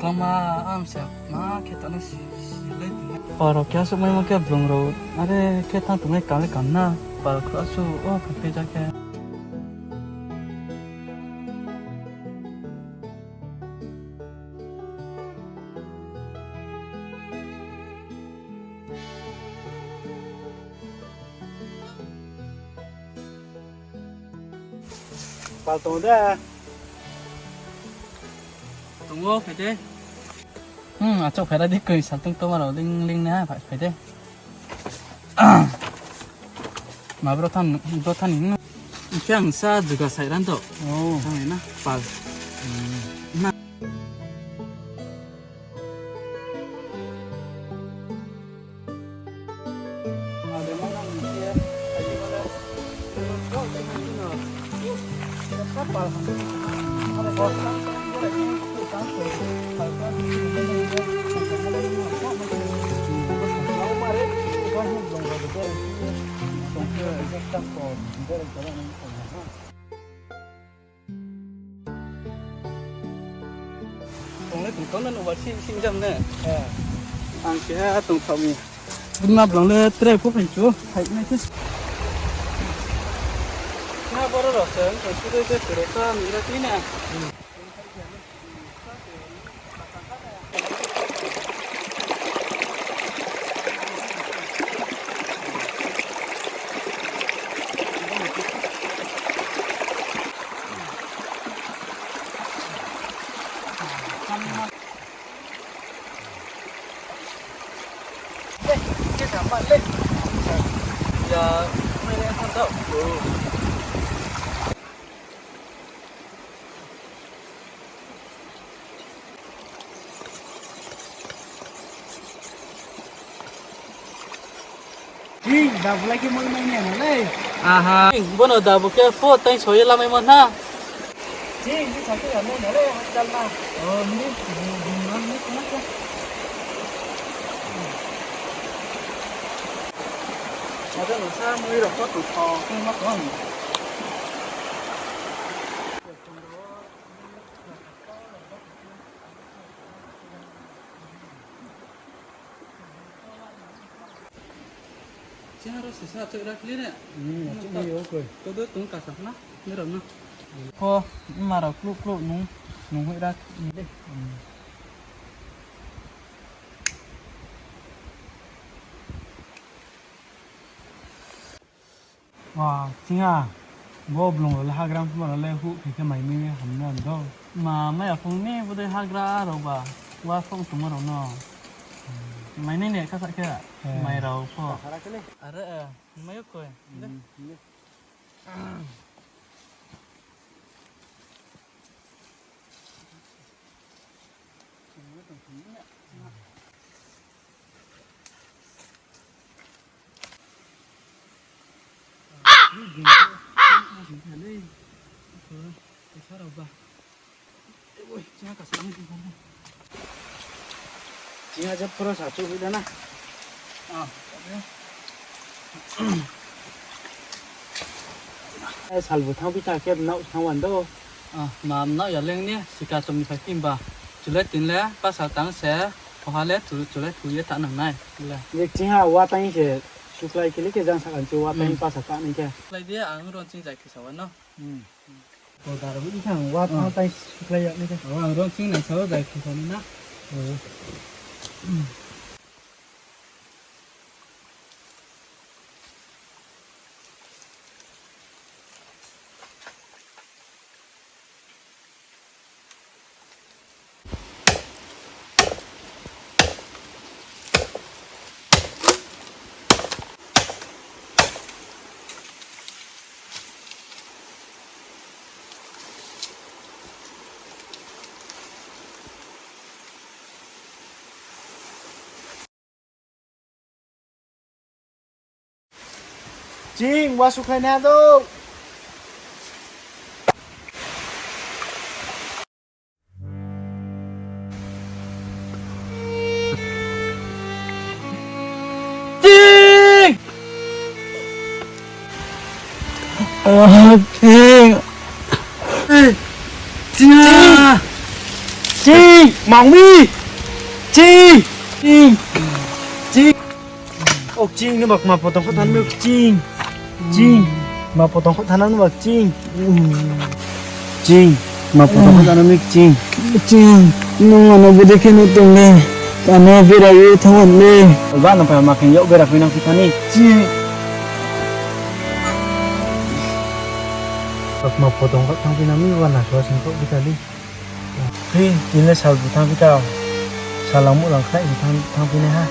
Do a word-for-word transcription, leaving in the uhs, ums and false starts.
Klangma, am se ma khe tong nai si, si le tong nai. Pal rao khe asuh maimo khe blung rao, are khe thanng tongnai kam le kam na, pal khe asuh, o, khe ja khe. Pal tong de. Tong o, phai de. Hmm, achouh phai ra di, koi saltung tongma rao ling ling na, phai, phai de. Ma bro than, bro than ni. Khe ang sa juga sai ran to. Oh. Thanng na, pal. Hmm. Na. Tong le tong tong na, no ba si, si jam ne. Eh. Ang keha tong thaoh mi. Bini ma blung le tre pho phai chu, phai nai se. Keha boro rao se, ang tong su de je pura ta mi ra ti na. Hi, dabu lai khe moi mai ni ano le. Aha. Bono dabu khe pho tang soi ye lamai mo na. Hi, ni sa khe ano na le, hakchal na. O, ni, ni, ni, ni, ni, ni, ni. Ada no sa moi rao pho tong thaoh, moi ma tong. Chini aro sisa chouh ra kli re. Hmm, chouh mai yo koi. Todo tong kasa khna, nirao no. Pho, ma rao kluh kluh nung, nung hoi ra. Hmm. Wa, chini a, bo blung rao le hagra phuma rao le huh khe khe mai mi ham na do. Ma, mai aphung ni bodei hagra rao ba, wa phung tongma rao no. Hmm. Mai nai ne kasa khe, eh, mai rao pho. Are, eh, mai yo koi. Hmm, hmm. Chini a je pura sa chouh hoih da na. Ah. Eh, sal bo thanng phi ta khe nao thanng wan do. Ah, ma nao ya leng ni, sika chom ni phai phi ba. Chulai tin le, pasa tang se, koha le, chu-, chulai thu ye ta nang nai. Le. Je chini a wa tang se, suklai khe le khe jang sa kan chu wa tang pasa ta nai khe. Lai di, ang ron ching jai khe sa wa no. Hmm. Ko dar bu thang wa thang tai suklai ya ni khe. Ang ron ching nai sao jai khe sao ni na. Ching, wa sukhlai na do. Ching! Ah, Ching! Ching! Ching, mangmi. Ching, ching, ching. O Ching, nung ba kma poto kho thanng mi Ching. Ching, kma poto kho thanng nung ba Ching. Ching, kma poto kho thanng mi Ching. Ching, nung ano bodei khe no tong le, ano bera ye thanng le. Ba no phai ma khe yag bera phi nang phi thani. Ching. Kma poto kho thanng phi nang mi, wa na so sing kho phi thani. Phi, tini le sal bu thanng phi tao. Sal ang muh lang khnai bu thanng, thanng phi nai ha.